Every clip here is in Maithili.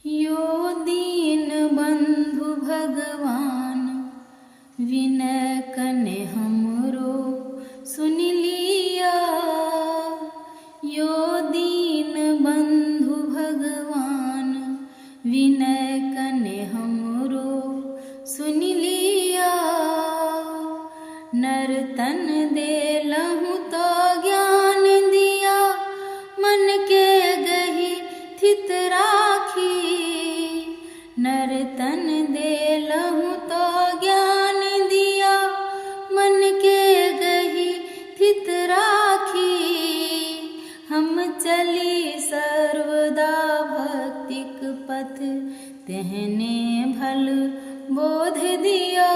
यो दीन बंधु भगवान विनय कने हमरो सुन लिया। यो दीन बंधु भगवान विनय कने हमरो सुन लिया। नर तन देलहुँ तो ज्ञान दिया, मन के गही थित राखी। नर तन देलहुँ तो ज्ञान दिया, मन के गही थित राखी। हम चली सर्वदा भक्तिक पथ, तेहने भल बोध दिया।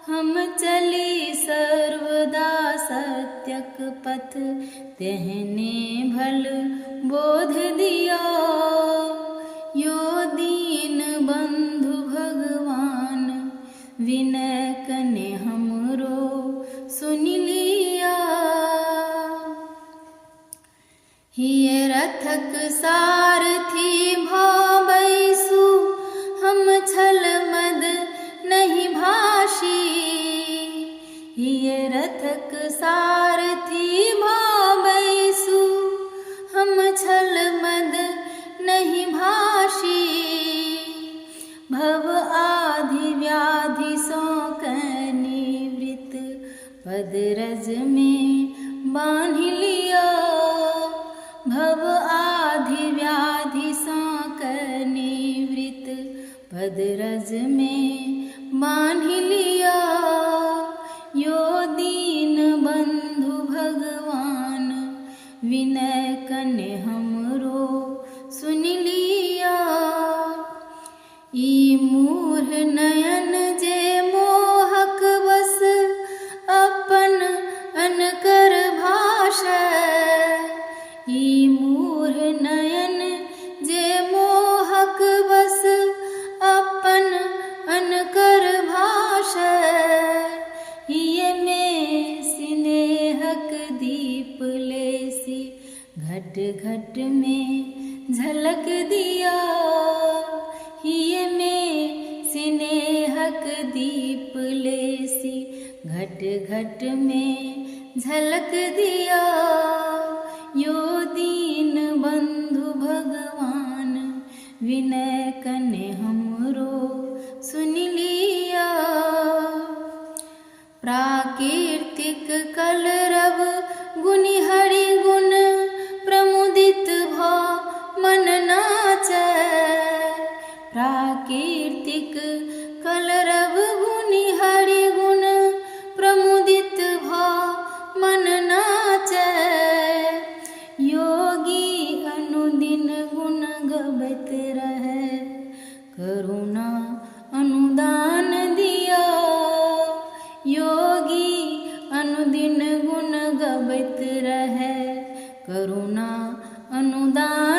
हम चली सर्वदा सत्यक पथ, तेहने भल बोध दिया। यो दीन बंधु भगवान विनय कने हमरो सुन लिया। हिय रथक सारथी भऽ बैसू, हम छल मद नहीं भाषी। हिय रथक सारथी भऽ बैसू, हम छल मद नहीं भाषी। भव आधि व्याधि सो निवृत्त, पद रज में बान्हि लिया। भव आधि व्याधि सो निवृत्त, पद रज में बान्हि लिया। यो दीन बंधु भगवान विनय कने हमरो सुन लिया। ई मूढ़ नयन जे मोहक बस, अपन अनकर भाषा। ई मूढ़ नयन जे मोहक बस, अपन अनकर भाषा। हिय में स्नेहक दीप लेसी, घट घट में झलक दिया। हिय में स्नेहक दीप लेसी, घट घट में झलक दिया। यो दीन बंधु भगवान विनय कने हमरो सुन लिया। प्राकृतिक कलरव गुनि हरि गुण, प्रमुदित भ मन नाचै। प्राकृतिक कलरव गुनि हरि गुण, प्रमुदित भ मन नाचै। योगी अनुदिन गुण गबैत रहे, करुणा अनुदान दिया। योगी अनुदिन गुण गबैत रहे, करुणा अनुदान